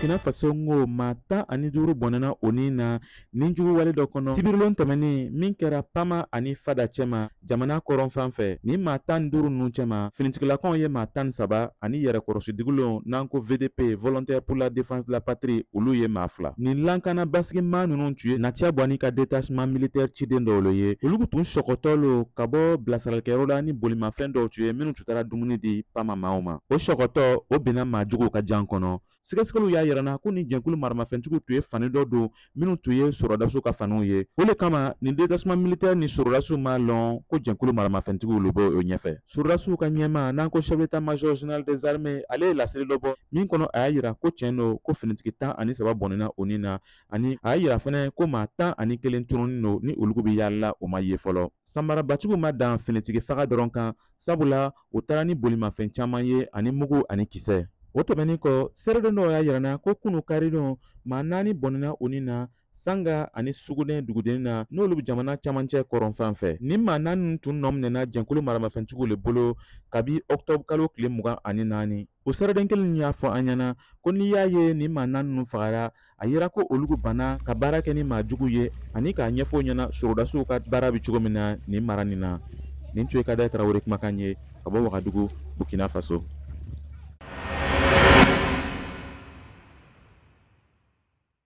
Burkina Faso, n ko maa 15 bɔnɛna o ni na nin juguwale dɔ kɔnɔ sibirilon tɛmɛnen min kɛra Pama ani Fada cɛma, jamana kɔrɔn fan fɛ. Nin maa 15 ninnu cɛma, finitigilakaw ye maa 13 ani yɛrɛkɔrɔsidigilenw, n'an ko VDP, Volontaire pour la défense de la patrie, olu ye maa 2. Nin lankana basigimaa ninnu tun ye Natia Bwani ka détachement militaire ciden dɔw le ye. Olu tun sɔgɔtɔ lo ka bɔ bilasiralikɛyɔrɔ la ni bolimafɛn dɔw tun ye minnu tun taara dumuni di Pama maaw ma. O sɔgɔtɔ o binna maa juguw ka jan kɔnɔ. Sɛgɛsɛgɛliw y'a yira na ko nin jɛnkulu maramafɛntigiw tun ye fani dɔ don minnu tun ye sɔrɔdasiw ka faniw ye. O le kama nin détachement militaire ni sɔrɔdasiw m'a lɔn ko jɛnkulu maramafɛntigiw le b'o ɲɛfɛ. Sɔrɔdasiw ka ɲɛmaa, n'an ko chef d'état-major général des armées, ale ye laseli dɔ bɔ min kɔnɔ a y'a yira ko tiɲɛ don ko finitigi 13 bɔnɛna o ni na, ani a y'a yira fɛnɛ ko maa 11 tununnen don ni olu bɛ yaala, o ma ye fɔlɔ. Sanbarabatigiw ma dan finitigi faga dɔrɔn kan, sabula u taara ni bolimafɛn caman ye ani mugu ani kisɛ. O tɛmɛnen kɔ, seereden dɔw y'a yira na ko kunu karidon, maa 4 bɔnɛna o ni na Sanga ani Sugunɛ duguden na, n'olu bɛ jamana camancɛ kɔrɔn fan fɛ. Nin maa 4 ninnu tun nɔ minɛna jɛnkulu maramafɛntigiw le bolo kabi ɔkutɔburu kalo tile 24. O seereden kelen y'a fɔ an ɲɛna ko n'i y'a ye nin maa 4 ninnu fagara, a yira ko olu banna ka baara kɛ ni maa jugu ye ani k'a ɲɛfɔ o ɲɛna sɔrɔdasiw ka baara bɛ cogo min na nin mara nin na. Nin tun ye Kadɛ Tarawele kumakan ye ka bɔ Wagadugu, Burkina Faso.